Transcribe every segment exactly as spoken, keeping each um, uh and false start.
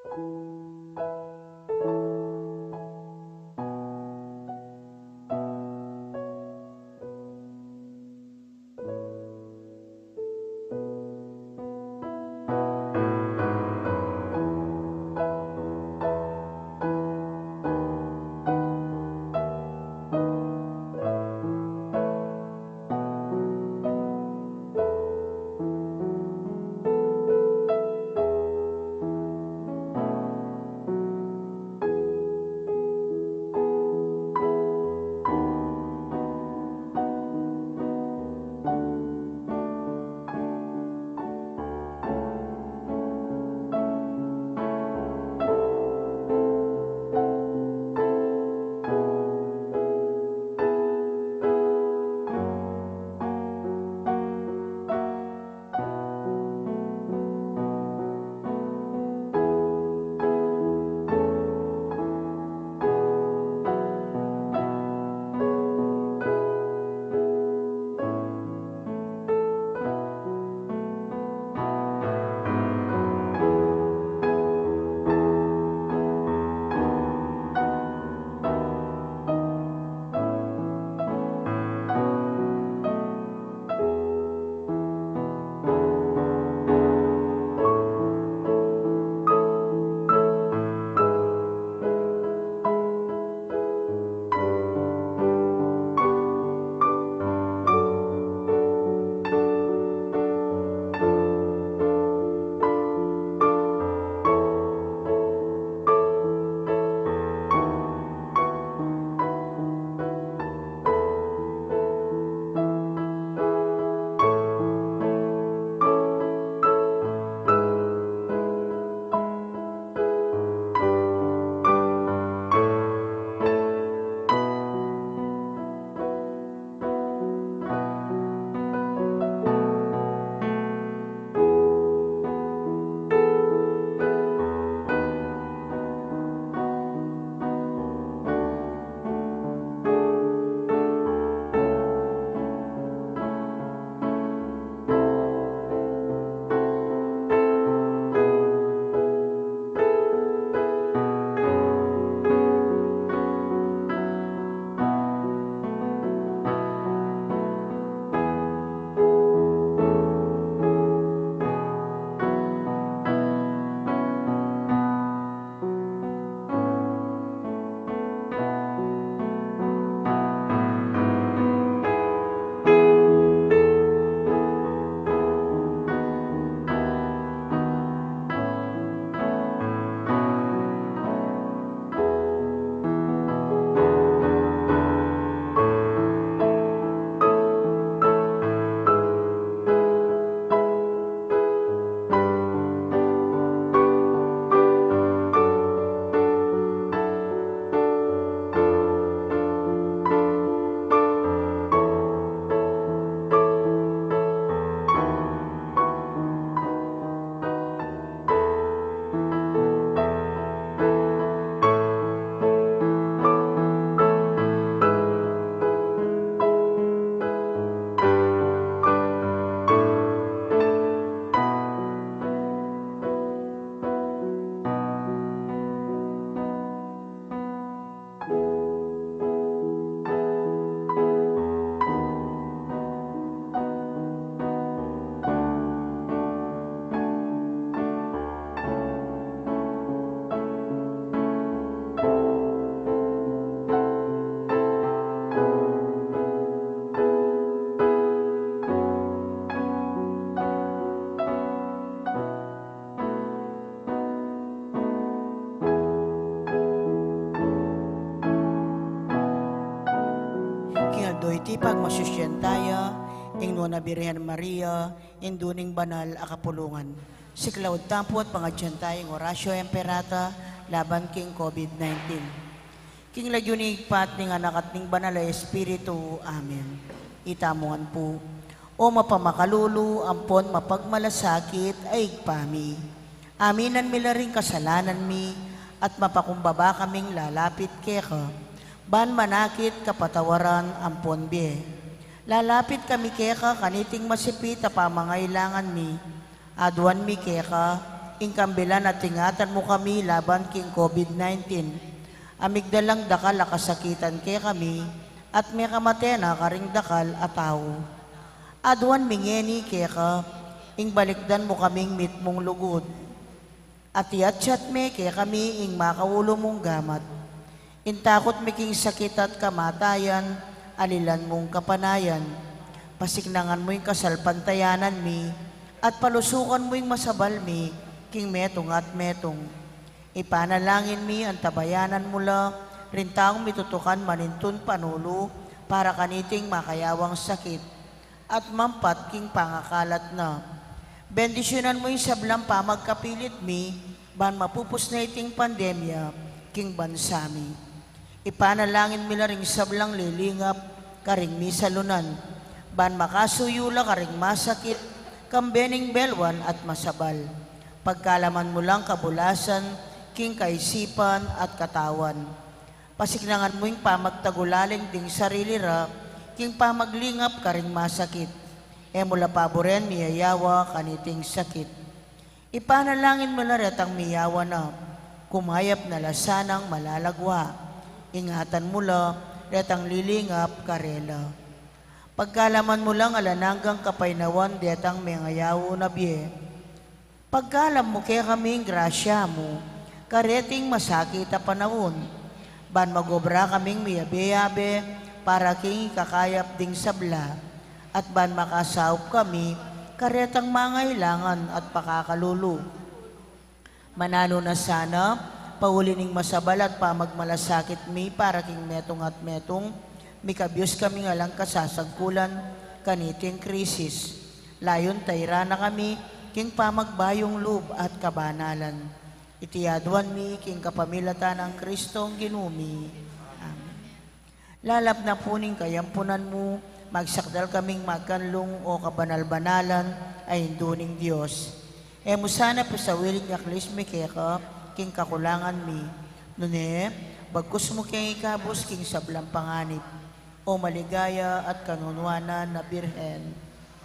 King aldo iti pagmasusian taya ing Nuan a Birhen Maria, Indu ning Banal a Kapulungan. Siklaud tamu pu at pangadyian taya ing Oratio Imperata laban king COVID nineteen. King lagyu ning Ibpa at ning Anak at ning Banal a Espiritu. Amen. Itamu ngan pu. O mapamakalulu ampon mapagmalasakit a Ibpa mi, aminan mi la ring kasalanan mi at mapakumbaba kaming lalapit keka, ban manakit kapatawaran ampon bie. Lalapit kami keka kaniting masipit a pamangailangan mi, aduan mi keka Ing kambilan at ingatan mu kami laban king COVID nineteen, a migdalang dakal a kasakitan kekami, at mekamate na karing dakal a tau. Aduan mi ngeni keka, ing balikdan mu kaming mitmung lugud. At iatsat me kekami ing makaulu mung gamat. Ing takut mi king sakit at kamatayan, alilan mung kapanayan. Pasiknangan mu ing kasalpantayanan mi, at palusukan mu ing masabal mi, king metung at metung. Ipanalangin mi antabayanan mu la ring taung mitutukan manintun panulu para kaniting makayawang sakit at mampat king pangakalat na. Bendisyunan mu ing sablang pamagkapilit mi, ban mapupus na iting pandemya king bansa mi. Ipanalangin mi la ring sablang lilingap karing misalunan, ban makasuyu la karing masakit, kambe ning belwan at masabal. Pagkalaman mu lang kabulasan, king kaisipan at katawan. Pasiknangan mu ing pamagtagulaling ding sarili ra, king pamaglingap karing masakit. E mu la paburen miyayawa kaniting sakit. Ipanalangin mu la retang miyawa na, kumayap na la sanang malalagwa. Ingatan mu la retang lilingap karela. Pagkalaman mu lang alang anggang kapaynawan detang mengayaw na bie. Pagkalam mu kekami ing grasya mu, kareting masakit a panaun, ban magobra kaming miyabe-yabe para king ikakayap ding sabla, at ban makasaup kami karetang mangailangan at pakakalulu. Mananu na sana, pauli ning masabal at pamagmalasakit mi para king metung at metung, mikabyus kaming alang kasasagkulan kaniting krisis. Layun tairan na kami king pamagbayung lub at kabanalan. Iti aduan mi king kapamilatan nang Kristong Ginu mi. Amen. Lalap na pu ning kayampunan mu, magsakdal kaming magkanlung o kabanal-banalan a Indu ning Dios. E mu sana pisawil ing aklis mi keka king kakulangan mi. Nune, bagkus mu keng ikabus king sablang panganib, o maligaya at kanunuanan a Birhen.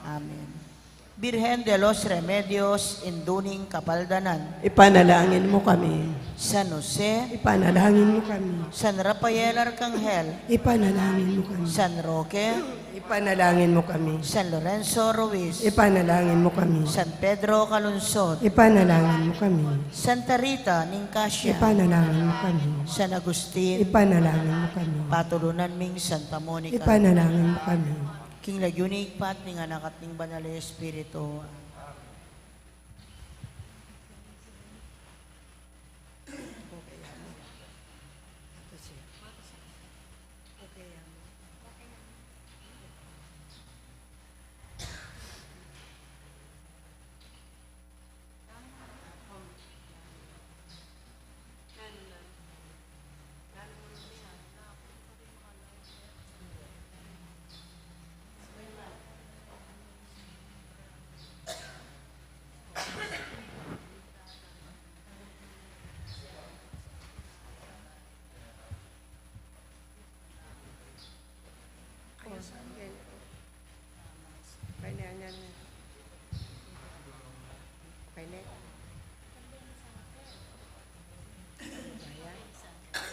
Amen. Birhen de los Remedios, Indu ning Kapaldanan. Ipanalangin mu kami. San Jose. Ipanalangin mu kami. San Rafael Arcangel. Ipanalangin mu kami. San Roque. Ipanalangin mu kami. San Lorenzo Ruiz. Ipanalangin mu kami. San Pedro Calungsod. Ipanalangin mu kami. Santa Rita ning Casia. Ipanalangin mu kami. San Agustin. Ipanalangin mu kami. Patulunan ming Santa Monica. Ipanalangin mu kami. King lagyu ning Ibpa at ning Anak at ning Banal a Espiritu.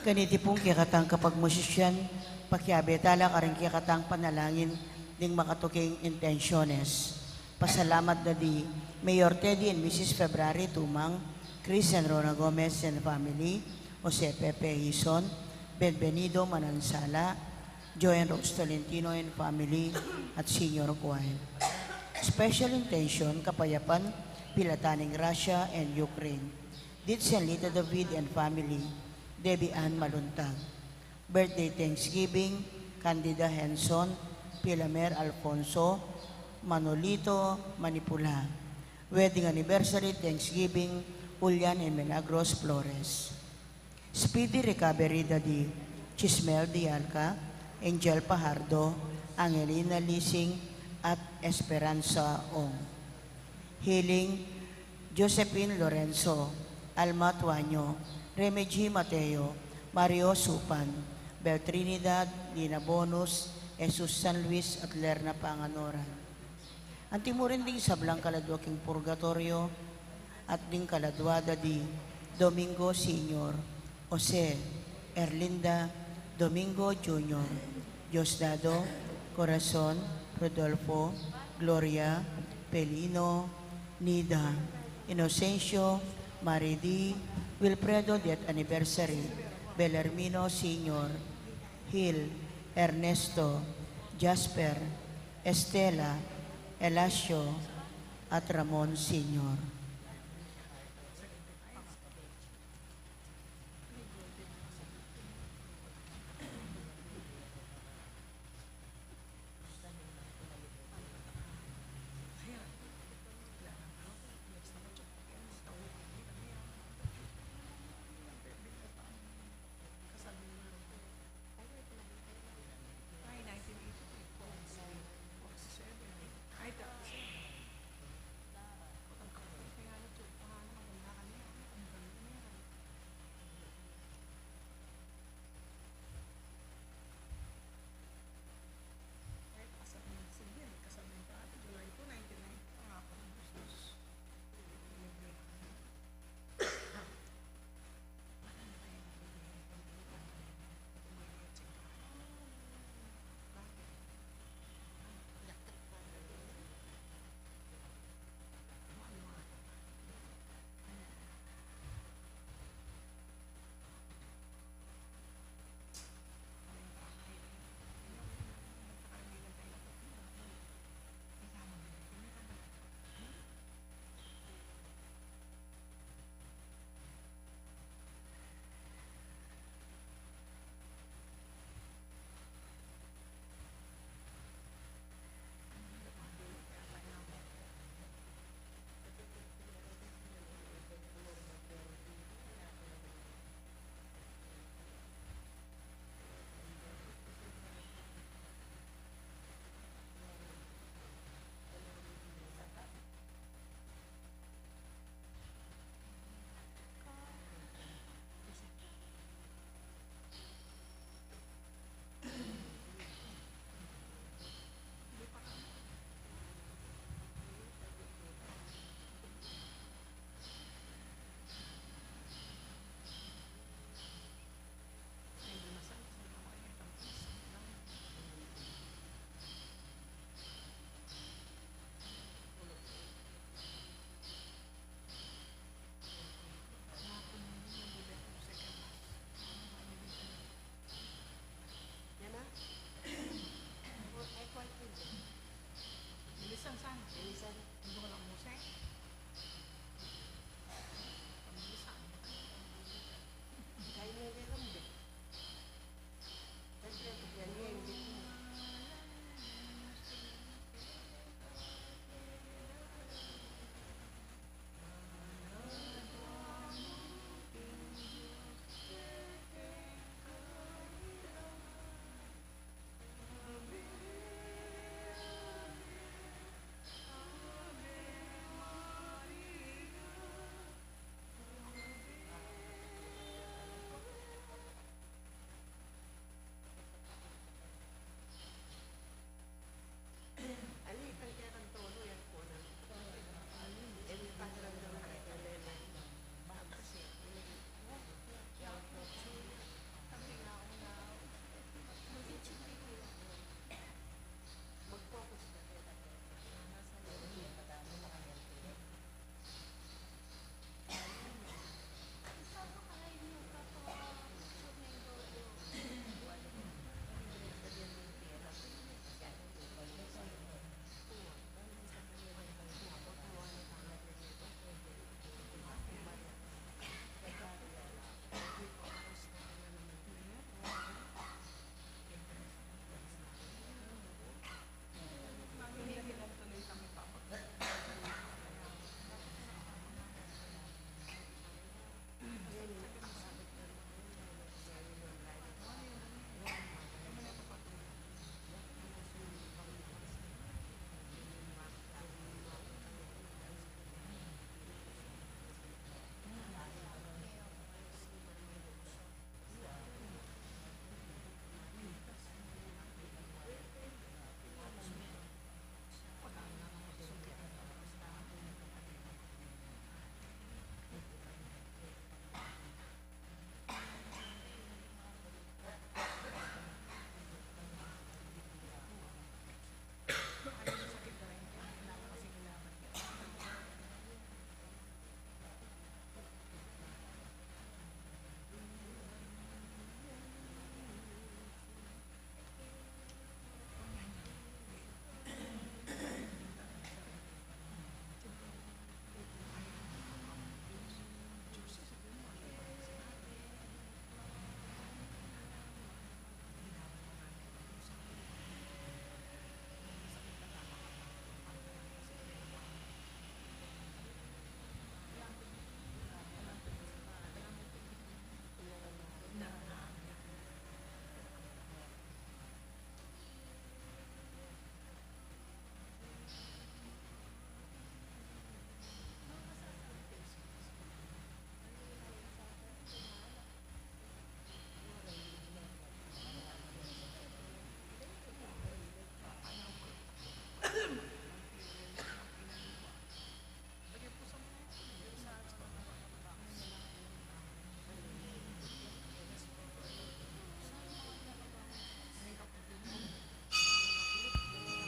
Kaniti pung kekatang kapagmusisyan, pakiabe tala karing kekatang panalangin ding makatuking intensiones. Pasalamat da di Mayor Teddy and Missus February Tumang, Chris and Rona Gomez and family, Jose Pepe Hizon, Benvenido Manansala, Joy and Rose Tolentino and family, at Senior Choir. Special intention, kapayapan, pilatan ning Russia and Ukraine. Ditsen Lita David and family, Debbie Ann Maluntag. Birthday Thanksgiving, Candida Henson, Pilamer Alfonso, Manolito Manipula. Wedding Anniversary Thanksgiving, Julian and Milagros Flores. Speedy recovery da di Chismel Dialca, Angel Pajardo, Angelina Lising, at Esperanza Ong. Healing, Josephine Lorenzo, Alma Tuaño, Reme G Mateo, Mario Supan, Bel Trinidad, Lina Bonus, Jesus San Luis, at Lerna Panganoran. Anti mu rin ding sablang kaladua king purgatoryo, at ding kaladua da di Domingo Senior, Jose, Erlinda, Domingo Junior, Diosdado, Corazon, Rodolfo, Gloria, Pelino, Nida, Inocencio, Maridi, Wilfredo, death anniversary, Belarmino Senior, Hil, Ernesto, Jasper, Estela, Elasio, at Ramon Senior.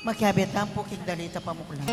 Makiabe tamu pu king dalit a pamuklat.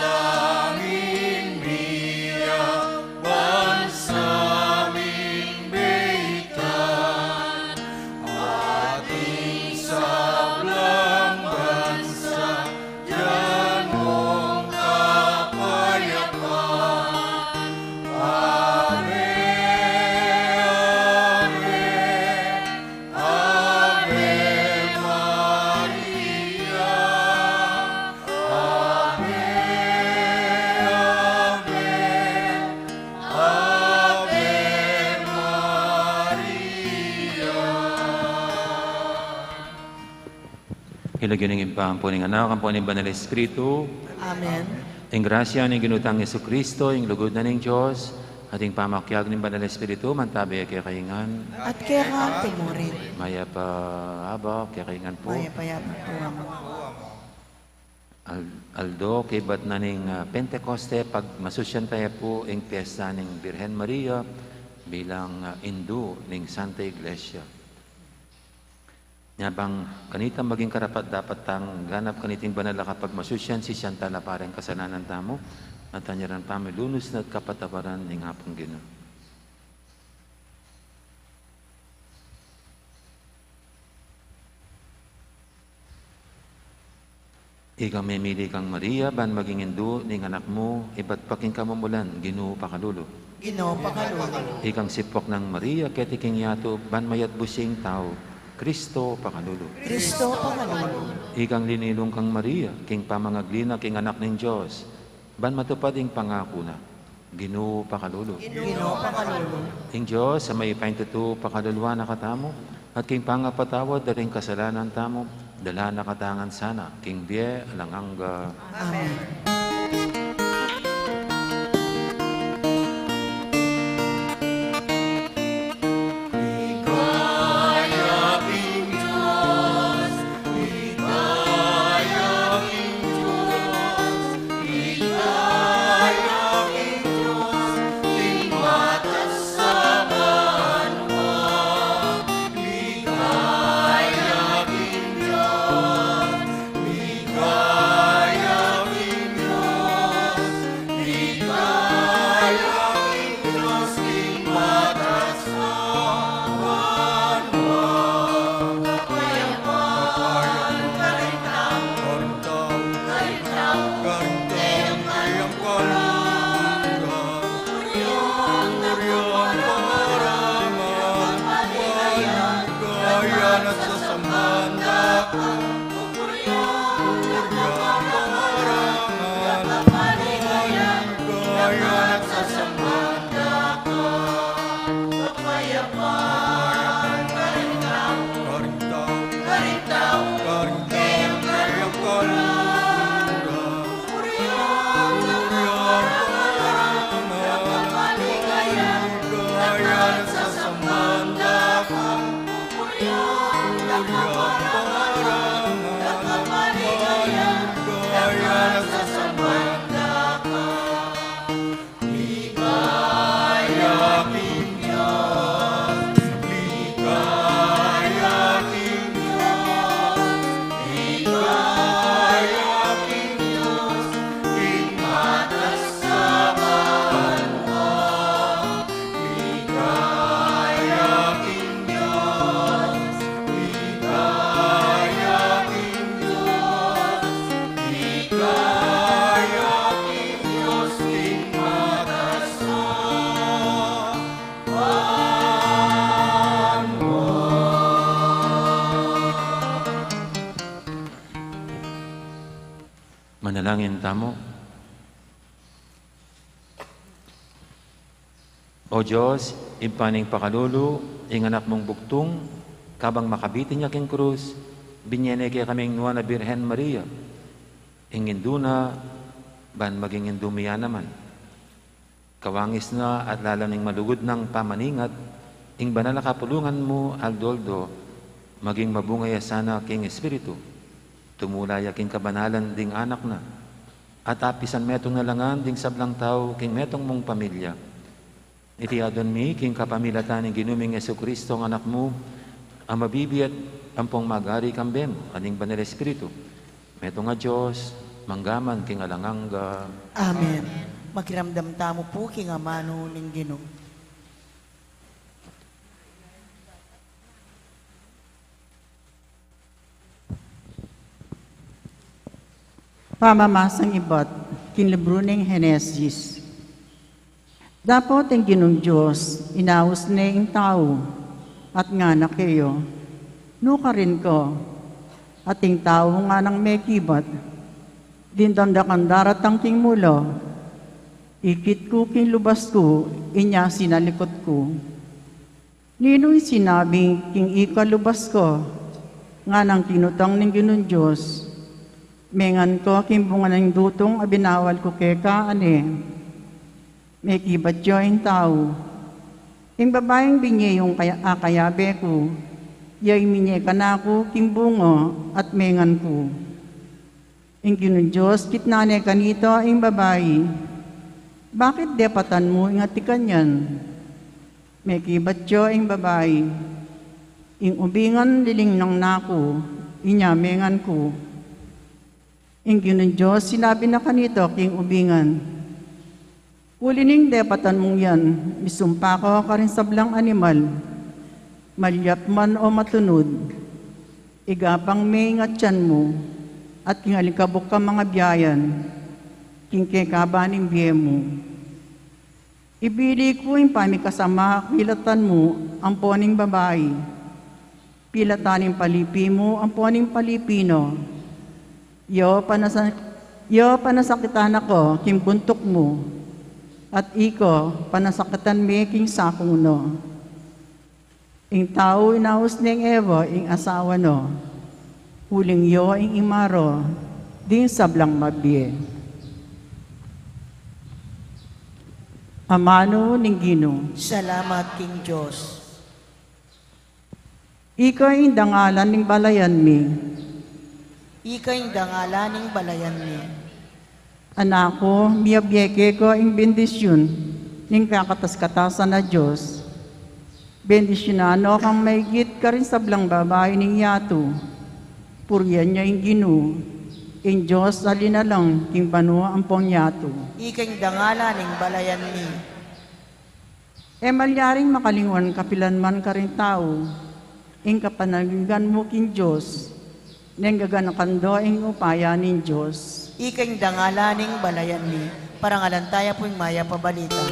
Panalangin mi ya ban sa ming beitan, ating sablang bansa, dyan mung kapayapan. Ave, ave, Ave Maria, Ave, Ave, Ave Maria. King lagyu ning Ibpa, ampo ning Anak, ampo ning Banal Espiritu. Amen. Ing grasya ning Ginu tang Jesucristo, ing lugud na ning Dios, at ing pamakiabe ning Banal Espiritu, mantabi kekayu ngan. At keka mu rin. Mayap a abak kekayu ngan pu. Mayap a abak pu, Among. Al-, aldo kaybat na ning, ah, Pentecoste, pagmasusyan taya pu ing piyesta ning Birhen Maria bilang, ah, indu ning Santa Iglesia. Nya bang kanita maging karapat-dapat tang ganap kaniting banal a kapagmasusyan, sisian tala pa ring kasalanan tamu, at anyaran pamilunus na at kapatawaran ning Apung Ginu. Ikang memili kang Maria, ban maging indu ning Anak mu, ibat pa king kamumulan, Ginu pakalulu. Ginu pakalulu. Ikang sipuk nang Maria, keti king yatu, ban mayatbus ya ing tau, Kristo pakalulu. Kristo pakalulu. Ikang linilung kang Maria, king pamangagli na king Anak ning Dios, ban matupad ing pangaku na, Ginu pakalulu. Ginu pakalulu. Ing Dios a mayupayang tutu pakaluluan na katamu, at king pangapatawad da ring kasalanan tamu, dala na katamu ngan sana king bie alang angga. Amen. Manalangin tamu. O Dios, Ibpa ning pakalulu, ing Anak mung bugtung, kabang makabitin ya king krus, binie ne kekaming Nuan a Birhen Maria, ing Indu na, ban maging Indu mi ya naman. Kawangis na at lala ning malugud nang pamaningat, ing banal a kapulungan mu, aldo-aldo, maging mabunga ya sana king Espiritu. Tumula ya king kabanalan ding Anak na. At apisan metung na la ngan ding sablang tau king metung mung pamilya. Iti adwan mi king kapamilatan ning Ginu ming Jesucristo, ing Anak mu, a mabibie at ampong magari kambe mu, at ning Banal Espiritu, metung a Dios, mangga man king alang angga. Amen. Makiramdam tamu pu king amanu ning Ginu. Pamamasang ibat king libru ning Henesis. Dapot ing Ginung Dios inaus ne ing tau, at ngana keya, nukarin ku, at ing tau nganang mekibat, ding dakdakan daratang king mula, ikit ku king lubas ku, inya sinalikut ku. Ninu ing sinabi king ika lubas ku? Nganang kinutang ning Ginung Dios, mengan ku king bunga ning dutung a binawal ku keka, a ne, mekibat ya ing tau. Ing babaing binie yung kaya, a kayabe ku, ya ing minie kanaku king bunga at mengan ku. Ing Ginung Dios kitnan ne kanita ing babai, bakit depatan mu ing atikan yan? Mekibat ya ing babai, ing ubingan lilingnang na ku, inya mengan ku. Ing Ginung Dios sinabi na kanita king ubingan, uli ning depatan mung yan, misumpa ka karing sablang animal, malyap man o matunud, igapang me ing atian mu, at king alikabuk kang mangabiayan, king kekaba ning bie mu. Ibili ku ing pamikasama a kilatan mu ampo ning babai, pilatan ing palipi mu ampo ning palipi na. Ya panasa-, ya panasakitan na ka king buntuk mu, at ika panasakitan me king saku na. Ing tau inaus neng Eva ing asawa na, uling ya ing imara ding sablang mabie. Amanu ning Ginu. Salamat king Dios. Ika ing dangalan ning balayan mi. Ika ing dangalan ning balayan mi. Anak ku, miyabie keka ing bendisyun ning kakatas-katasan a Dios. Bendisyunan no kang maigit karing sablang babai ning yatu. Purian ya ing Ginu, ing Dios a linalang king banua ampong yatu. Ika ing dangalan ning balayan mi. E malyaring makalingwan kapilan man karing tau ing kapanaligan mu king Dios, neng gaganakan da ing upaya ning Dios. Ika ing dangalan ning balayan mi. Parangalan taya pu ing mayap a balita.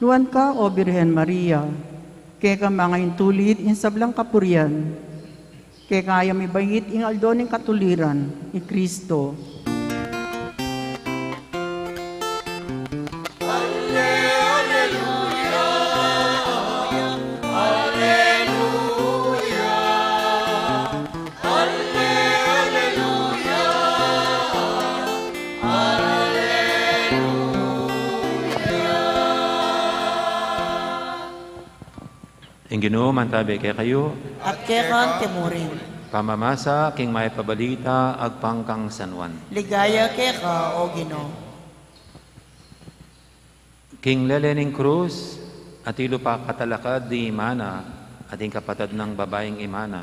Nuan ka, O Birhen Maria, keka mangaintulid ing sablang kapurian. Keka ya mibait ing aldo ning katuliran, i Kristo. Ing Ginu mantabi kekayu. At keka mu rin. Pamamasa king mayap a balita agpang kang San Juan. Ligaya keka, O Ginu. King lele ning krus, Atilu pa katalakad di ima na, at ing kapatad nang babaing ima na,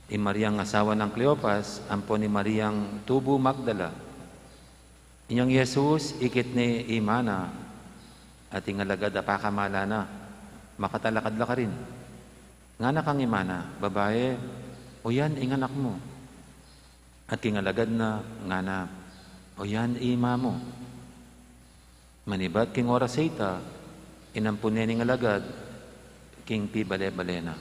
i Mariang asawa nang Cleopas, ampon i Mariang tubu Magdala. Inyang i Jesus ikit ne ima na, at ing alagad a pakamala na, makatalakad la karin. Ngana kang ima na, "Babai, o yan ing anak mu." At king alagad na, ngana, "O yan i ima mu." Manibat king oras a ita, inampun ne ning alagad king pibale-bale na.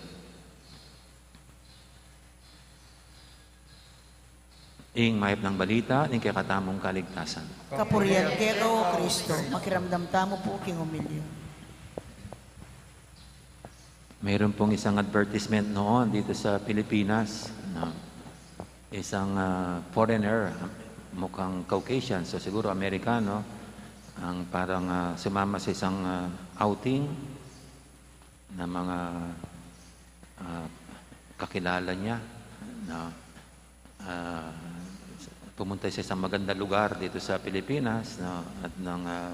Ing mayap nang balita ning kekatamung kaligtasan. Kapurian keka, O Kristo. Makiramdam tamu pu king homilya. Mayroon pong isang advertisement noon dito sa Pilipinas, no? Isang, ah, foreigner, mukhang Caucasian, so siguro Amerikano, ang parang, ah, sumama sa isang, ah, outing ng mga, ah, kakilala niya, no? Ah, pumunta sa isang magandang lugar dito sa Pilipinas, no? At nang, ah,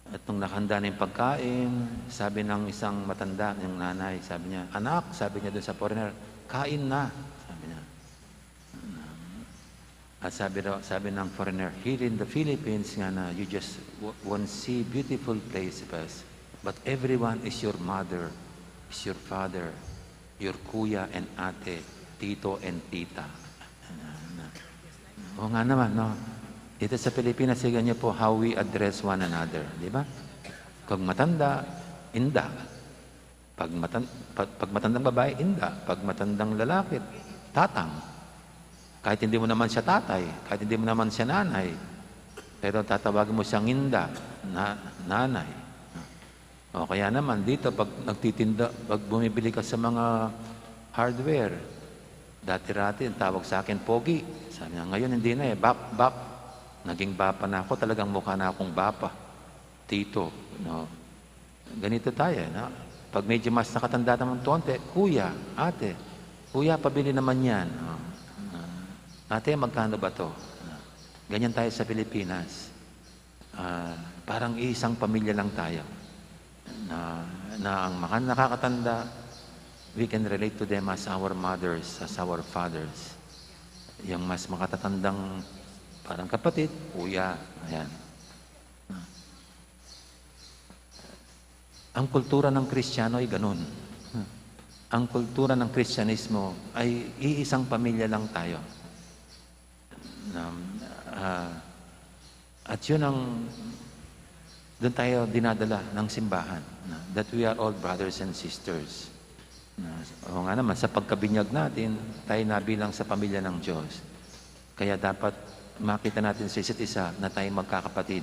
at nung nakahanda na yung pagkain, sabi ng isang matanda, yung nanay, sabi niya, "Anak," sabi niya dun sa foreigner, "kain na," sabi niya. At sabi daw, sabi ng foreigner, "Here in the Philippines nga na, you just w-, won't see beautiful places, but everyone is your mother, is your father, your kuya and ate, tito and tita." O nga naman, no? Dito sa Pilipinas, tignan niyo po how we address one another, di ba? Pag matanda, inda. Pag matan-, pag, pag matandang babae, inda. Pag matandang lalaki, tatang. Kahit hindi mo naman siya tatay, kahit hindi mo naman siya nanay, pero tatawagin mo siyang inda, na-, nanay. O kaya naman dito, pag nagtitinda, pag bumibili ka sa mga hardware, dati-rati, ang tawag sa akin, "Pogi." Sabi niya, ngayon hindi na eh, "Bap, Bap." Naging bapa na ako, talagang mukha na akong bapa. Tito, no? Ganito tayo, no? Pag medyo mas nakatanda naman konti, kuya, ate, "Kuya, pabili naman yan." O, ah, "Ate, magkano ba to?" Ah, ganyan tayo sa Pilipinas. Ah, parang isang pamilya lang tayo. Na, na ang mga nakakatanda, we can relate to them as our mothers, as our fathers. Yung mas makatatandang parang kapatid, kuya, ayan. Ang kultura ng Kristiyano ay ganun. Ang kultura ng Kristyanismo ay iisang pamilya lang tayo. Um, ah, at yun ang, dun tayo dinadala ng simbahan, na, that we are all brothers and sisters. Na, o nga naman, sa pagkabinyag natin, tayo nabilang sa pamilya ng Diyos. Kaya dapat makita natin sa isa't isa na tayong magkakapatid.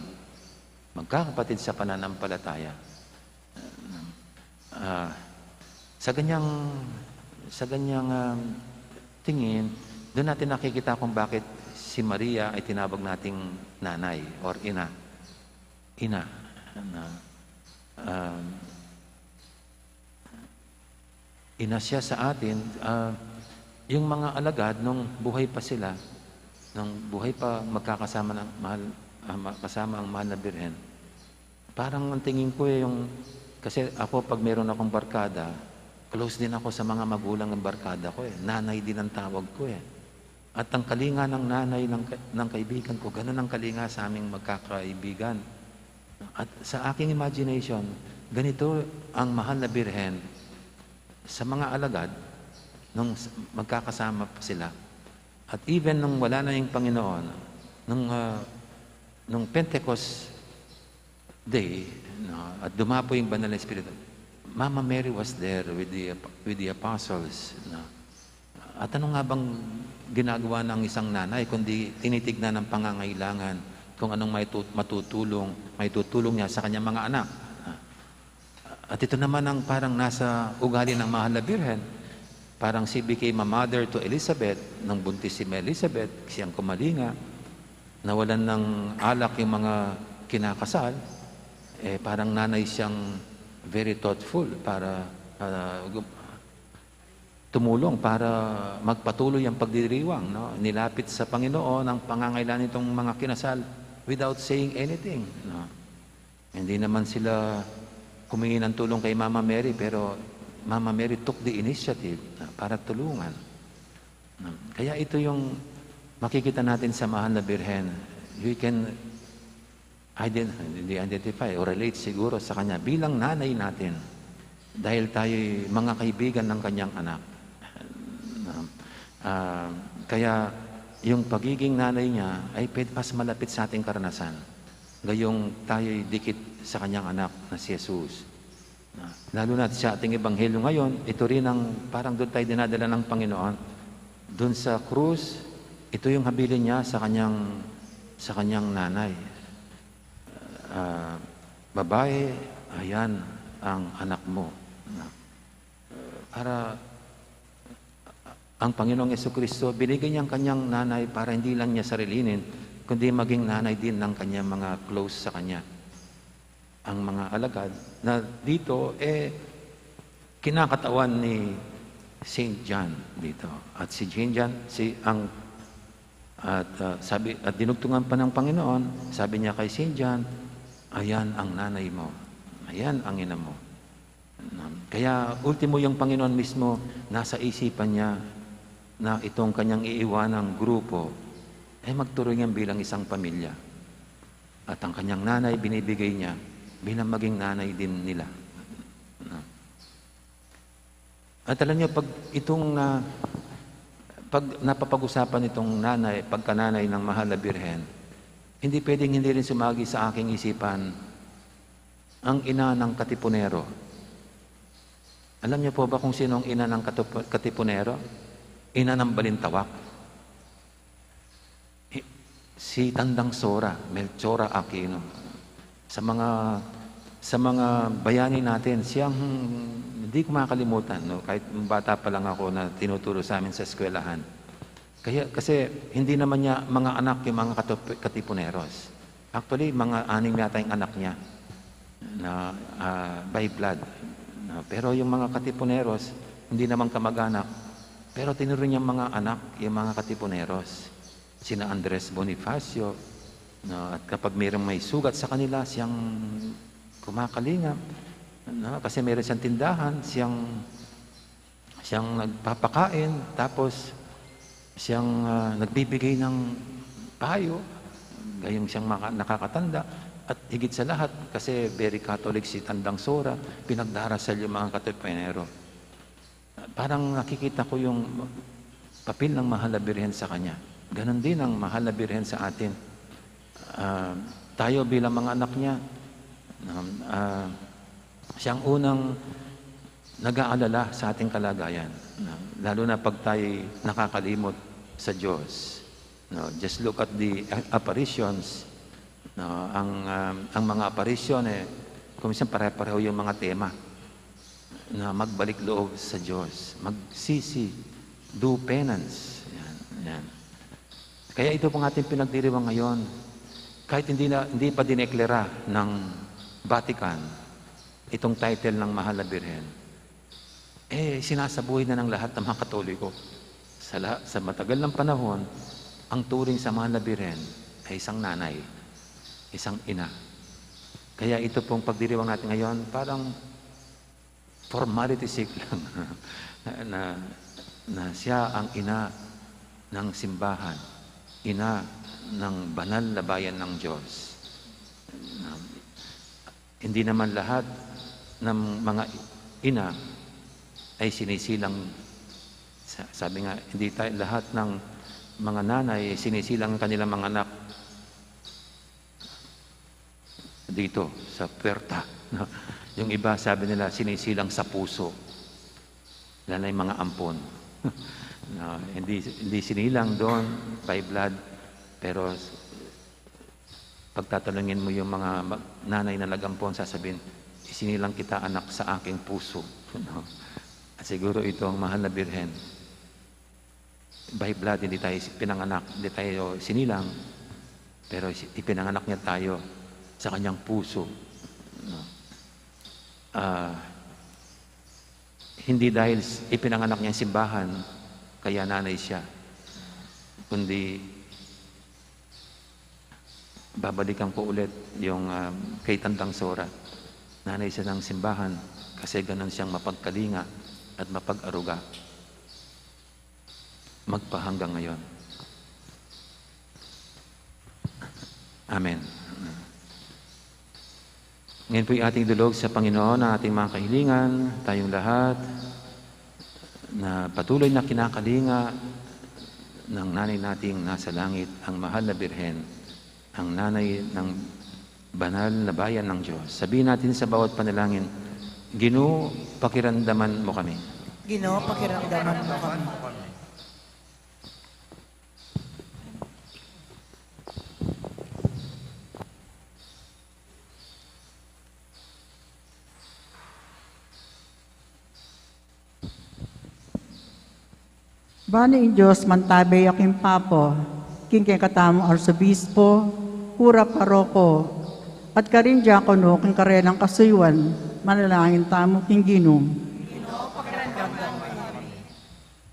Magkakapatid sa pananampalataya. Ah, sa ganyang, sa ganyang, um, tingin, dun natin nakikita kung bakit si Maria ay tinawag nating nanay or ina. Ina. Na, um, ina siya sa atin, ah, yung mga alagad nung buhay pa sila, nung buhay pa magkakasama ng mahal, ah, ma-, kasama ang mahal na Birhen. Parang ang tingin ko eh, yung, kasi ako pag meron akong barkada, close din ako sa mga magulang ng barkada ko eh. Nanay din ang tawag ko eh. At ang kalinga ng nanay ng ka-, ng kaibigan ko, ganun ang kalinga sa aming magkakaibigan. At sa aking imagination, ganito ang mahal na Birhen sa mga alagad nung s-, magkakasama pa sila. At even nung wala na yung Panginoon, nung, ah, nung Pentecost Day, no, at dumapo yung Banal na Espiritu, Mama Mary was there with the ap-, with the apostles, no? At ano nga bang ginagawa ng isang nanay kundi tinitignan ang pangangailangan, kung anong maitu-, matutulong, maitutulong niya sa kanyang mga anak? At ito naman ang parang nasa ugali ng Mahal na Birhen. Parang she became a mother to Elizabeth, nang buntis si Elizabeth, siyang kumalinga, nawalan ng alak yung mga kinakasal, eh, parang nanay siyang very thoughtful para, ah, gu-, tumulong para magpatuloy ang pagdiriwang, no? Nilapit sa Panginoon ang pangangailangan nitong mga kinasal without saying anything, no? Hindi naman sila humingi ng tulong kay Mama Mary, pero Mama Mary took the initiative na para tulungan. Kaya ito yung makikita natin sa Mahal na Birhen. You can ident-, hindi identify o relate siguro sa kanya bilang nanay natin. Dahil tayo'y mga kaibigan ng kanyang anak. Ah, kaya yung pagiging nanay niya ay pwede mas malapit sa ating karanasan. Gayong tayo'y dikit sa kanyang anak na si Jesus. Ah, lalo na sa ating ebanghelyo ngayon, ito rin ang parang doon tayo dinadala ng Panginoon. Doon sa krus, ito yung habilin niya sa kanyang, sa kanyang nanay. Ah, "Babae, ayan ang anak mo." Na, para ang Panginoong Jesucristo, binigay niya ang kanyang nanay para hindi lang niya sarilinin, kundi maging nanay din ng kanyang mga close sa kanya. Ang mga alagad na dito, eh, kinakatawan ni Saint John dito. At si Saint John, si, ang, at, ah, sabi, at dinugtungan pa ng Panginoon, sabi niya kay Saint John, "Ayan ang nanay mo. Ayan ang ina mo." Kaya ultimo yung Panginoon mismo, nasa isipan niya na itong kanyang iiwanang grupo ay magturing yan bilang isang pamilya. At ang kanyang nanay, binibigay niya bilang maging nanay din nila. At alam niyo, pag itong na, pag napapag-usapan itong nanay, pagkananay ng Mahal na Birhen, hindi pwedeng hindi rin sumagi sa aking isipan ang ina ng katipunero. Alam niyo po ba kung sino ang ina ng katup-, katipunero? Ina ng balintawak. Hi-, si Tandang Sora, Melchora Aquino. Sa mga, sa mga bayani natin, siyang hindi ko makalimutan, no? Kahit bata pa lang ako na tinuturo sa amin sa eskwelahan. Kaya, kasi hindi naman niya mga anak yung mga katup-, katipuneros. Actually, mga anim yata yung anak niya na, ah, by blood. No? Pero yung mga katipuneros, hindi naman kamag-anak. Pero tinuro niyang mga anak yung mga katipuneros. Sina Andres Bonifacio, no? At kapag mayroong may sugat sa kanila, siyang kumakalingap. No? Kasi meron siyang tindahan, siyang, siyang nagpapakain, tapos siyang, ah, nagbibigay ng payo, gayong siyang maka-, nakakatanda. At higit sa lahat, kasi very Catholic si Tandang Sora, pinagdarasal yung mga katipunero. Parang nakikita ko yung papel ng Mahal na Birhen sa kanya. Ganon din ang Mahal na Birhen sa atin. Ah, tayo bilang mga anak niya, um, ah, siyang unang nag-aalala sa ating kalagayan, no? Lalo na pag tayo'y nakakalimot sa Diyos, no? Just look at the a-, apparitions, no? Ang, um, ang mga apparition, eh, kung minsan pare-pareho yung mga tema na magbalik loob sa Diyos, magsisi, do penance. Yan, yan. Kaya ito pong ating pinagdiriwang ngayon, kahit hindi na, hindi pa dineklara ng Vatican itong title ng Mahal na Birhen, eh, sinasabuhay na ng lahat ng mga Katoliko. Sa la-, sa matagal ng panahon, ang turing sa Mahal na Birhen ay isang nanay, isang ina. Kaya ito pong pagdiriwang natin ngayon, parang formality sake lang na, na, na siya ang ina ng simbahan, ina ng banal na bayan ng Diyos. Na hindi naman lahat ng mga ina ay sinisilang, sa-, sabi nga, hindi tayo, lahat ng mga nanay ay sinisilang ang kanilang mga anak dito sa puwerta, no? Yung iba, sabi nila, sinisilang sa puso. Lalo na yung mga ampon. No, hindi, hindi sinilang doon by blood, pero pagtatanungin mo yung mga mag-, nanay na nag-ampon, sasabihin, "Isinilang kita, anak, sa aking puso." No? At siguro ito ang Mahal na Birhen. By blood, hindi tayo pinanganak, hindi tayo sinilang, pero si-, ipinanganak niya tayo sa kanyang puso. No? Ah, hindi dahil s-, ipinanganak niya ang simbahan, kaya nanay siya, kundi Babalikan ku ulit yung, ah, kay Tandang Sora. Nanay siya ng simbahan, kasi ganun siyang mapagkalinga at mapag-aruga. Magpahanggang ngayon. Amen. Ngayon po'y ating idulog sa Panginoon ang ating mga kahilingan, tayong lahat na patuloy na kinakalinga ng Nanay nating nasa langit, ang Mahal na Birhen, ang Nanay ng Banal na Bayan ng Diyos. Sabihin natin sa bawat panalangin, "Ginu, pakiramdaman mo kami." Ginu, pakiramdaman mo kami. Ban ing Dios mantabe ya king Papa, king kekatamung Arsobispo, kura paroko, at karing diakono king karelang kasuyuan, manalangin tamu king Ginu.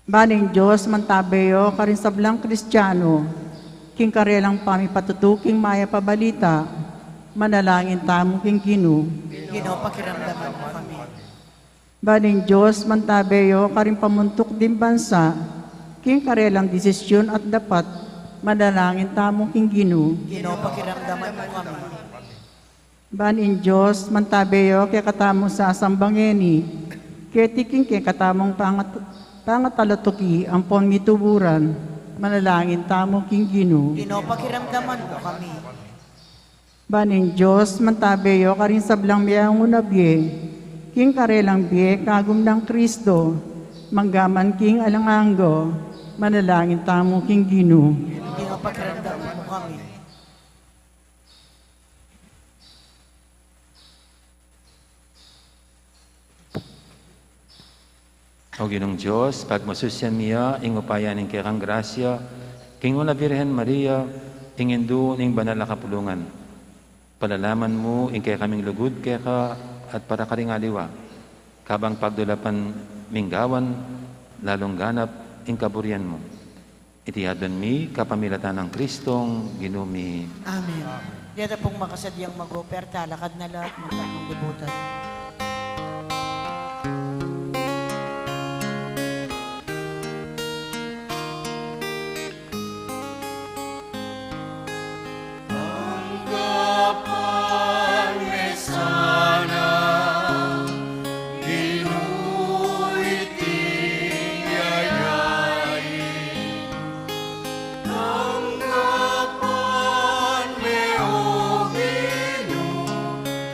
Ban ing Dios mantabe ya karing sablang Kristiano, king karelang pamipatutu king mayap a balita, manalangin tamu king Ginu. Ginu, pakiramdaman mo kami. Ban ing Dios mantabe ya karing pamuntuk ding bansa, king karelang desisyun at dapat, manalangin tamu king Ginu. Ginu, pakiramdaman mo kami. Ban ing Dios mantabe ya kekatamung sasamba ngeni, keti king kekatamung pangat-, pangatalatuki ampon mituburan, manalangin tamu king Ginu. Ginu, pakiramdaman mo kami. Ban ing Dios mantabe ya karing sablang meangu na bie, king karelang bie kagum nang Kristo, manggaman king alang angga, manalangin tamu king Ginu. Ginu, pakiramdaman mo kami. O Ginung Dios, pagmasusyan mi ya ing upaya ning kekang grasya, king Nuan a Birhen Maria, ing Indu ning Banal a Kapulungan. Palalaman mu ing kekaming lugud keka at para karing aliwa, kabang pagdulapan ming gawan, lalung ganap ing kaburian mu. Iti aduan mi kapamilatan nang Kristong Ginu mi. Amen. Deta pung makasadyang mag-operta, lakad na la at magtatlong libutan. Tanggapan me sana, Ginu, iting yayain. Tanggapan me, O Ginu,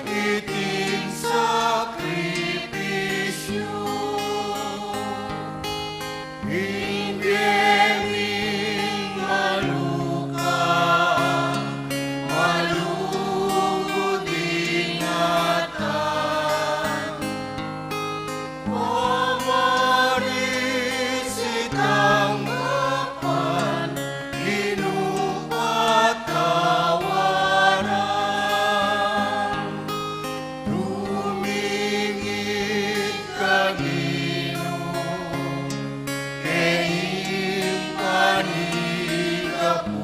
iting sakripisyu. Ing bie ming maluka, malugud ing atang. Pamarisit tanggapan, Ginu, patawaran. Dumingit kaniyu, keni panigapu.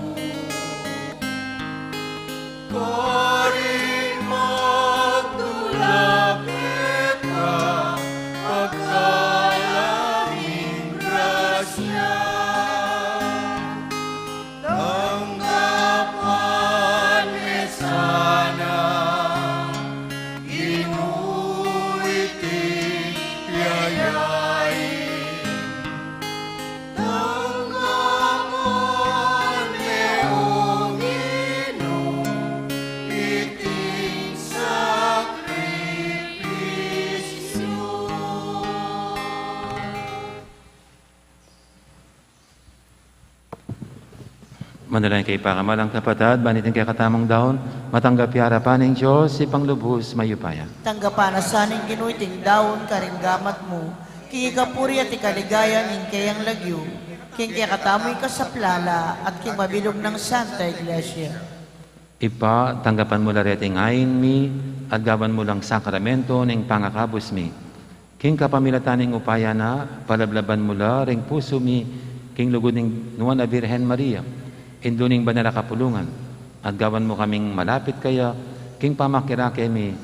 Karin magdula keka, pagkalang grasya. Tanggapan me sana, Ginu, iting yayain. Tanggapan me, O Ginu, iting sakripisyu. Manalangin kayu, pakamalan kung kapatad, ban iting kekatamung daun matanggap ya king arapan ning Dios, Ibpang lubus mayupaya. Tanggapan na sa ning Ginu iting daun karing gamat mu, king ikapuri at ikaligaya ning keyang lagyu, king kekatamung kasaplalan at king mabilug nang Santa Iglesia. Ibpa, tanggapan mu la reting ain mi, at gawan mu lang sakramento ning pangakabus mi. King kapamilatan ning upaya na, palablaban mu la ring pusu mi king lugud ning Nuan a Birhen Maria, Indu ning Banal a Kapulungan. At gawan mu kaming malapit kaya, king pamakirake mi,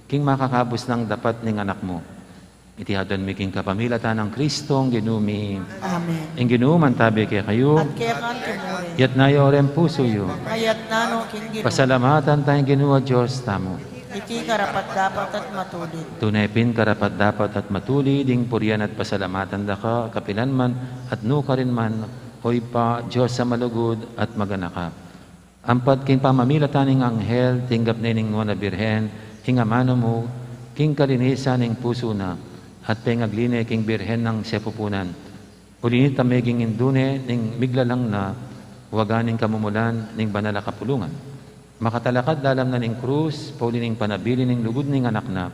king makakabus nang dapat ning Anak mu. Iti aduan mi king kapamilatan nang Kristong Ginu mi. Amen. Ing Ginu mantabi kekayu. At keka mu rin. Iyatas yu reng pusu yu. Iyatas mu king Ginu. Pasalamatan taya ing Ginu a Dios tamu. Iti karapat-dapat at matulid. Tune pin karapat-dapat at matulid ing purian at pasalamatan da ka, kapilan man at nukarin man, O Ibpa, Dios a malugud at maganaka. Ampat king pamamilatan ning anghel, tinggap ne ning nuan a birhen ing amanu mu king kalinisan ning pusu na, at pengagli ne king birhen nang sepupunan. Uli nita meging indu ne ning miglalang na waga ning kamumulan ning banal a kapulungan. Makatalakad lalam na ning krus, pauli ning panabilin ning lugud ning Anak na,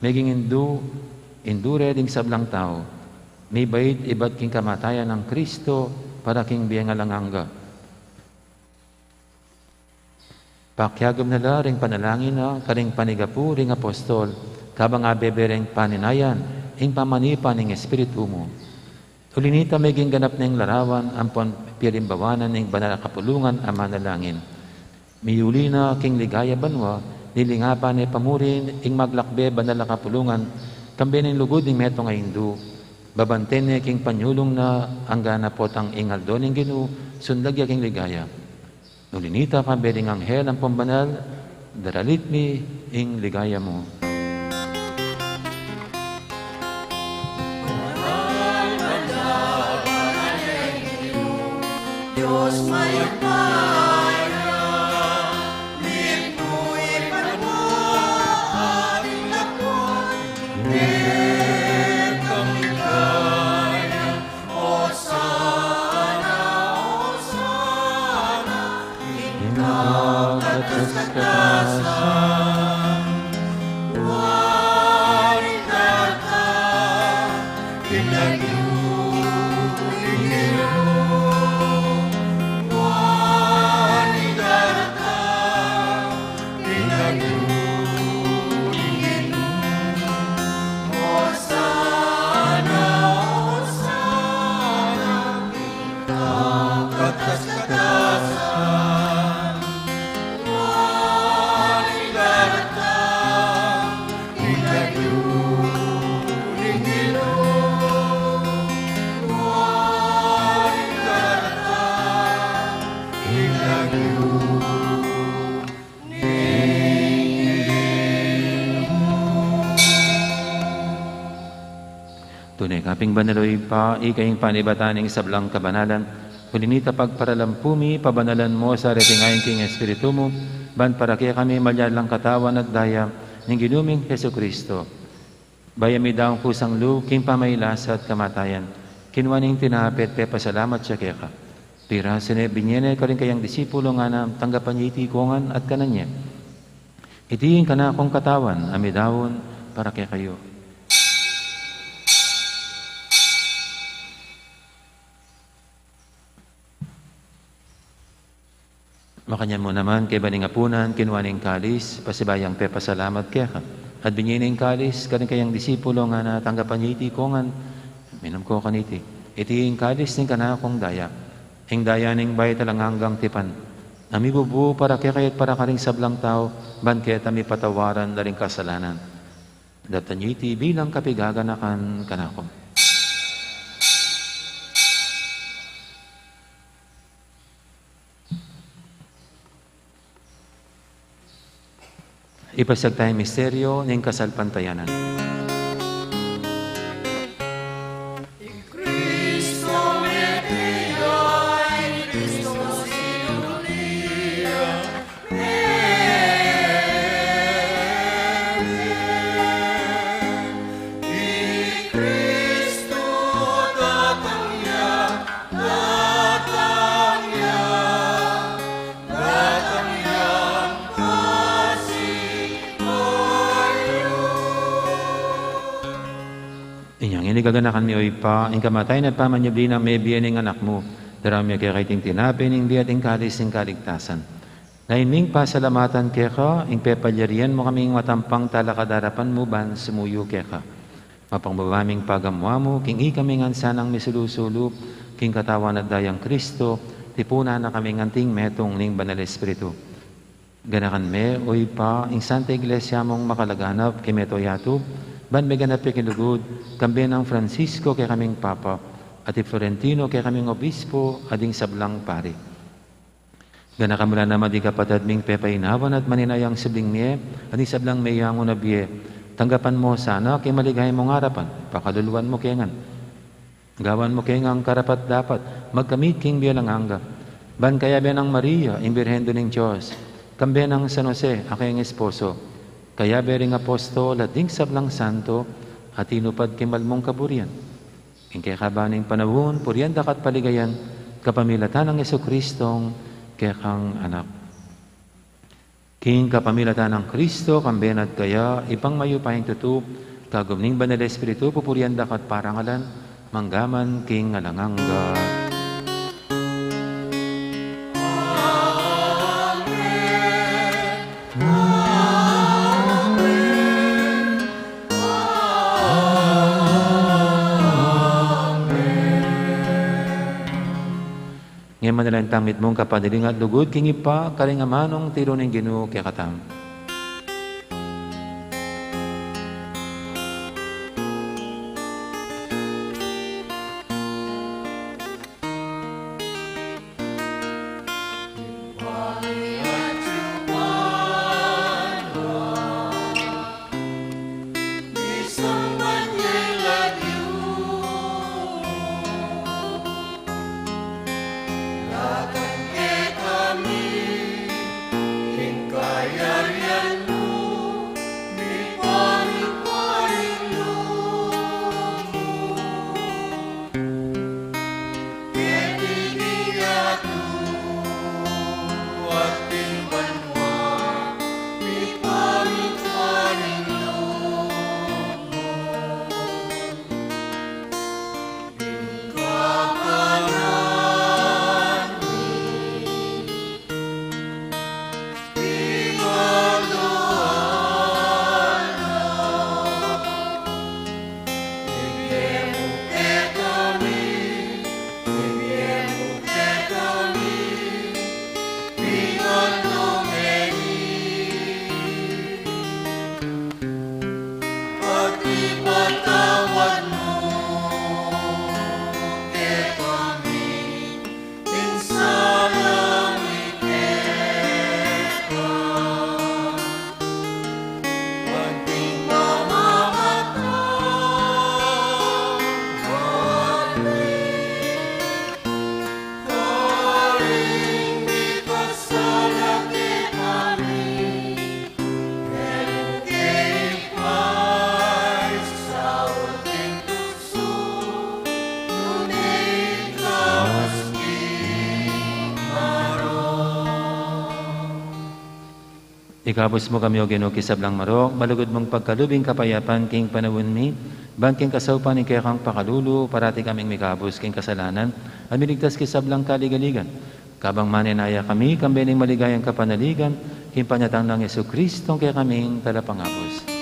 meging indu, indu re ding sablang tau. Mibait ibat king kamatayan nang Kristo para king bie alang angga. Pakiagum na la ring panalangin na karing panigapu ring apostol, kabang abebe reng paninayan ing pamanipa ning Espiritu mu. Uli nita meging ganap neng larawan ampon pialimbawanan ning banal a kapulungan a manalangin. Miyuli na king ligaya banua, lilingapan ne pa murin ing maglakbe banal a kapulungan, kambe ning lugud ning metung a indu. Babanten ne king panyulung na angga na potang ing aldo ning Ginu, sundag ya king ligaya. Uli nita, kambe ring anghel ampon banal, daralit mi ing ligaya mu. Dios mayupaya, mitmu ing banua at ing lapwang, ing kamigayan. Osana, Osana, ing kakatas-katasan. Nuan ing daratang, ing lagyu ning Ginu. Nuan ing daratang, ing lagyu ning Ginu. Osana, Osana, ing kakatas-katasan. Nuan ing daratang, ing lagyu ning Ginu. Nuan ing daratang, ing lagyu. Tune ka pin banal, o Ibpa, ika ing panibatan ning sablang kabanalan. Uli nita pagparalampu mi, pabanalan mu sa reting ain king Espiritu mu, ban para kekami malyari lang katawan at daya ning Ginu ming Jesucristo. Bayu mi daun kusang lub king pamagkasakit at kamatayan, kinua ne ing tinape at pepasalamat ya keka. Pirasu ne, binie ne karing kayang disipulo, ngana, tanggapan ye iti ikongan at kanan ye. Iti ing kanakung katawan a midaun para kekayu. Makanyan mu naman, kaybat ning apunan, kinua ne ing kalis, pasibayu yang pepasalamat keka. At binie ne ing kalis karing kayang disipulo, ngana, tanggapan ye iti ikongan, minum kayu kaniti. Iti ing kalis ning kanakung daya, ing daya ning bayu at alang anggang tipan, a mibubu para kekayu at para karing sablang tau, ban keta mipatawaran la ring kasalanan. Daptan ye iti bilang kapaganakan kanaku. Ipasiag taya ing misteryu ning kasalpantayanan. Inyang ini gaganakan mi, o Ibpa, ing kamatayan at pamanyubli nang mebie ning Anak mu, daraun mi keka iting tinape ning bie at ing kalis ning kaligtasan. Naining pasalamatan keka ing pepalyarian mu kaming matampang talakad king arapan mu ban sumuyu keka. Mapagpakumbaba ming pagamu-amu king ikami ngan sanang misulu-sulu king katawan at dayang Kristo, tipunan na kaming anting metung ning Banal Espiritu. Ganakan me, o Ibpa, ing Santa Iglesia mung makalaganap king mabilug a yatu, ban meganap ya king lugud, kambe nang Francisco kekaming Papa, at i Florentino kekaming Obispo, at ding sablang pari. Ganakan mu la naman ding kapatad ming pepainawan at maninayang subling mie, at ding sablang meyang una bie. Tanggapan mu sana king maligaya mung arapan, pakaluluan mu kami ngan. Gawan mu kami ngan karapat-dapat magkamit king bie alang angga. Ban kayabe nang Maria, ing Birhen Indu ning Dios, kambe nang San Jose, a kayang esposo, kayabe ring apostol at ding sablang santo, a tinupad king mal mung kaburian. King kekaban ning panaun, purian da ka at paligayan, kapamilatan nang Jesucristong kekang Anak. King kapamilatan nang Kristo, kambe na at kaya, Ibpang mayupayang tutu, kagum ning Banal a Espiritu, pupurian da ka at parangalan, mangga man king alang angga. Ngeni manalangin tamu mitmung kapanalig at lugud king Ibpa, karing amanung tiru ning Ginu kekatamu. Ikabus mu kami, O Ginu, king sablang marok, malugud mung pagkalub ing kapayapan king panaun mi, ban king kasaupan ning kekang pakalulu, parati kaming mikabus king kasalanan, at miligtas king sablang kaligaligan. Kabang manenaya kami, kambe ning maligayang kapanaligan, king panyatang nang Jesucristong kekaming Talapangabus.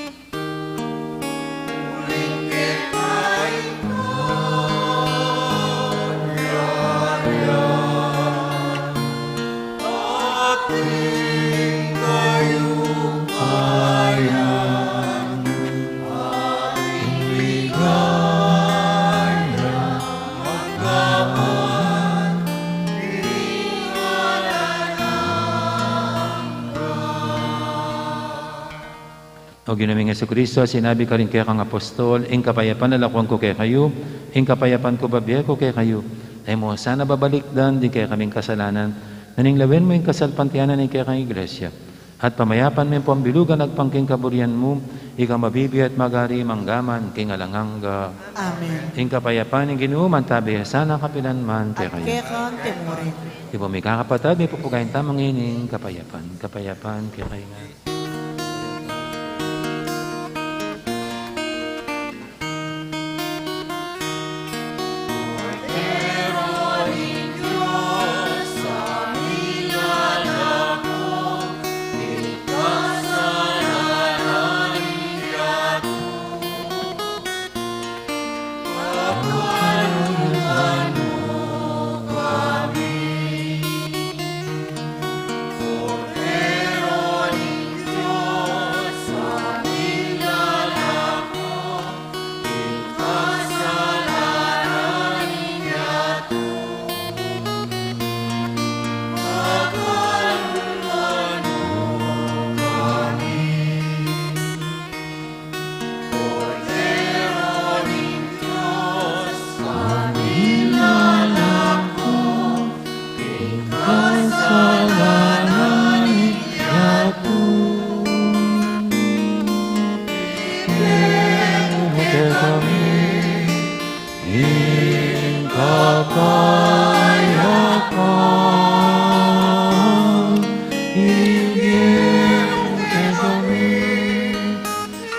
O Ginu ming Jesucristo, sinabi karing kekang apostol, ing kapayapan lalakwan ku kekayu, ing kapayapan ku bibie ku kekayu. E mu sana babalikdan ding kekaming kasalanan, nune lawen mu ing kasalpantayanan ning kekang Iglesia. At pamayapan me pambilugan agpang king kaburian mu, ika mabibie at magari mangga man king alang angga. Amen. Ing kapayapan ning Ginu mantabi ya sana kapilan man kekayu. At keka mu rin. Ibu ming kakapatad, mipupugayan tamu ngeni ing kapayapan. Kapayapan kekayu ngan. Kapayapan, ibie mu kekami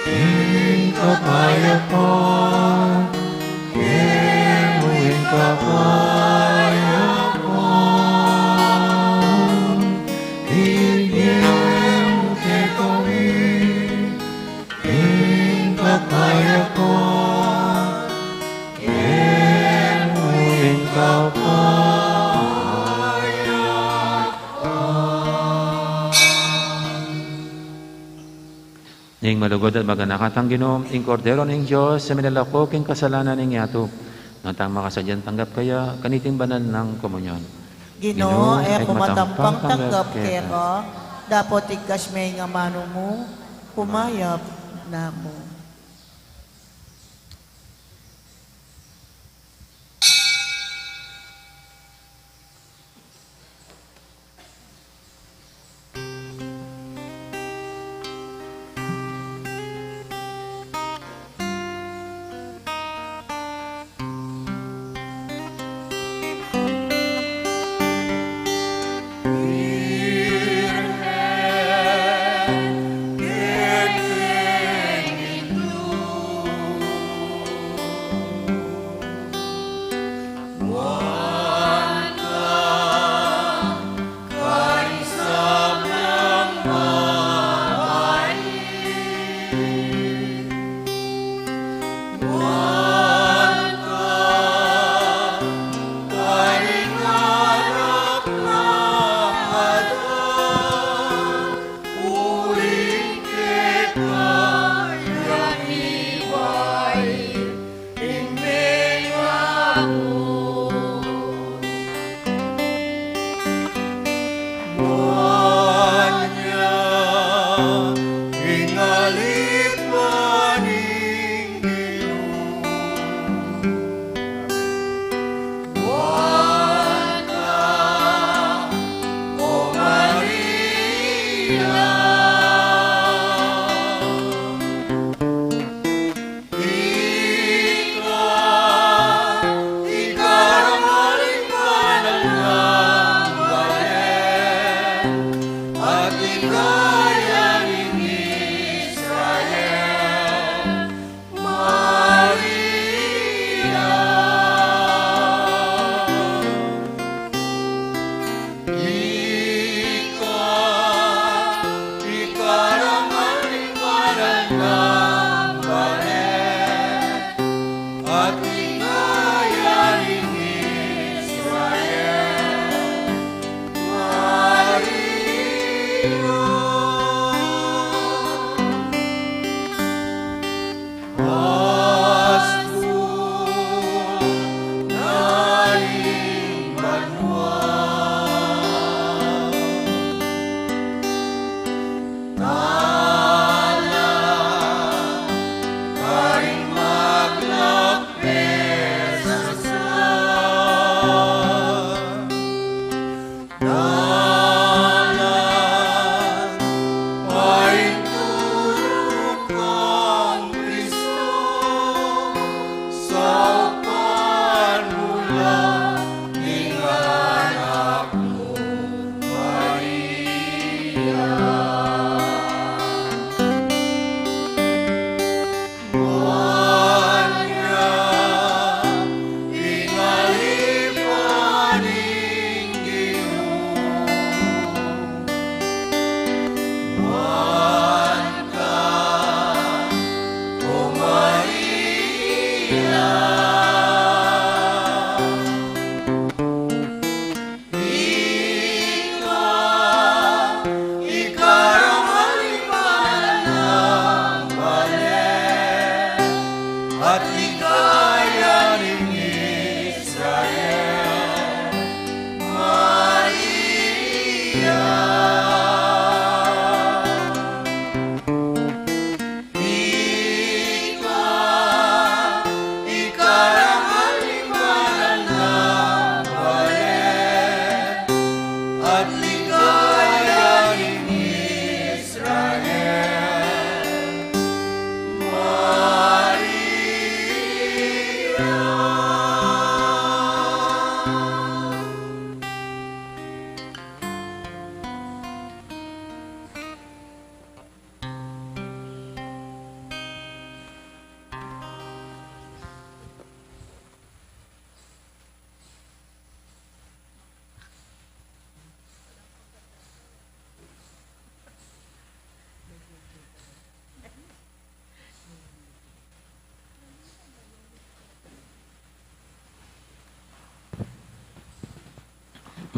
ing kapayapan, ibie mu ing kapayapan, ibie mu kekami ing kapayapan, ibie mu ing kapayapan. Ning malugud at maganaka tang Ginu, ing Kordero ning Dios, a milalako king kasalanan ning yatu. Ngatang makasadyang tanggap kaya kaniting banal nang komunyon. Ginu, e ku matampang tanggap keka, dapot igkas me ing amanu mu, kumayap na mu.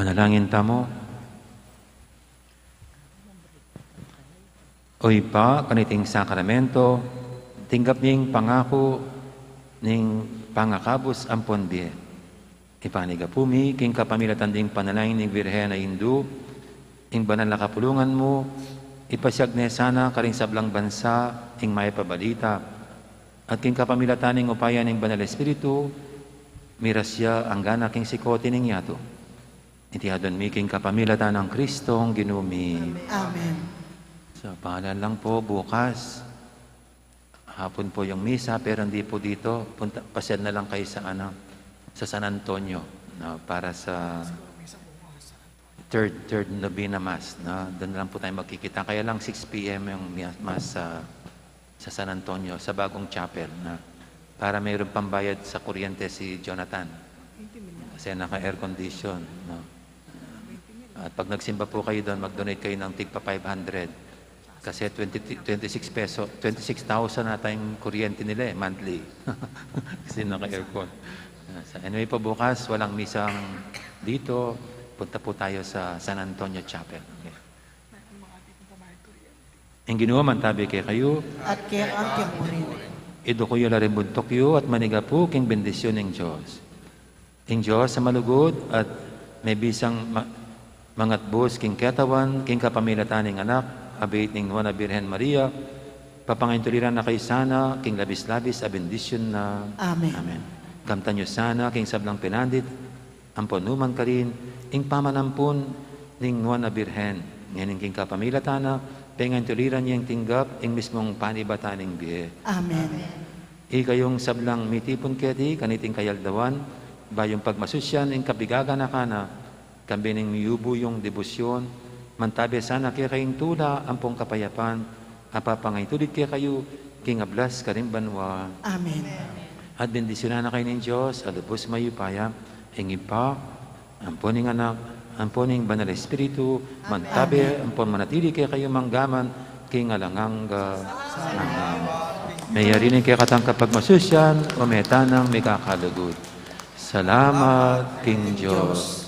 Manalangin tamu. O Ibpa, kaniting sakramento, tinggap mi ing pangaku ning pangakabus ampon bie. Ipanigapu mi, king kapamilatan ding panalangin ning Birhen a Indu, ing banal a kapulungan mu, ipasiag ne sana karing sablang bansa ing mayap a balita. At king kapamilatan ning upaya ning Banal Espiritu, miras ya anggana king sikut ning yatu. Iti adwan mi king kapamilatan nang Kristong Ginu mi. Amen. So, paalala lang po, bukas, hapon po yung misa, pero hindi po dito. Punta, pasyal na lang kayo sa, ano, sa San Antonio, no, para sa third, third novena mass, no? Doon na lang po tayo magkikita. Kaya lang six p m yung mi-, mass sa, sa San Antonio, sa bagong chapel, no? Para mayroon pambayad sa kuryente si Jonathan. Kasi naka-air condition, no? At pag nagsimba po kayo doon, mag-donate kayo ng tigpa five hundred. Kasi twenty, twenty-six peso, twenty-six thousand ata yung kuryente nila eh, monthly. Kasi naka-aircon. Ah, sa, anyway po, bukas, walang misang dito. Punta po tayo sa San Antonio Chapel. Okay. Ing Ginu mantabi kekayu. At keka mu rin. Iduku yu la ring buntuk yu at manigapu king bendisyun ning Dios. Ing Dios a malugud at mebisang ma-, mangatbus king katawan, king kapamilatan ning Anak, abit ning Nuan a Birhen Maria, papangaintuliran na kayu sana king labis-labis a bendisyun na. Amen. Amen. Kamtan yu sana king sablang penandit, ampon nukarin, ing pamanampun ning Nuan a Birhen, ngeni king kapamilatan na, pengaintuliran ya ing tinggap ing mismung panibatan ning bie. Amen. Ikayung sablang mitipun keti kaniting kayaldawan, bayung pagmasusyan ing kapigaganakan na, kambe ning miyubu yung debosyon, mantabi sana kekayu ing tula ampong kapayapan, a papangaintulid kekayu king ablas karing banua. Amen. At bendisyunan na kayu ning Dios a lubus mayupaya, ing Ibpa, ampon ing Anak, ampon ing Banal a Espiritu, mantabi, ampon manatili kekayu manggaman king alang angga. Amen. Meyari ne ing kekatang kapagmasusyan, o meta nang mikakalugud. Salamat king Dios.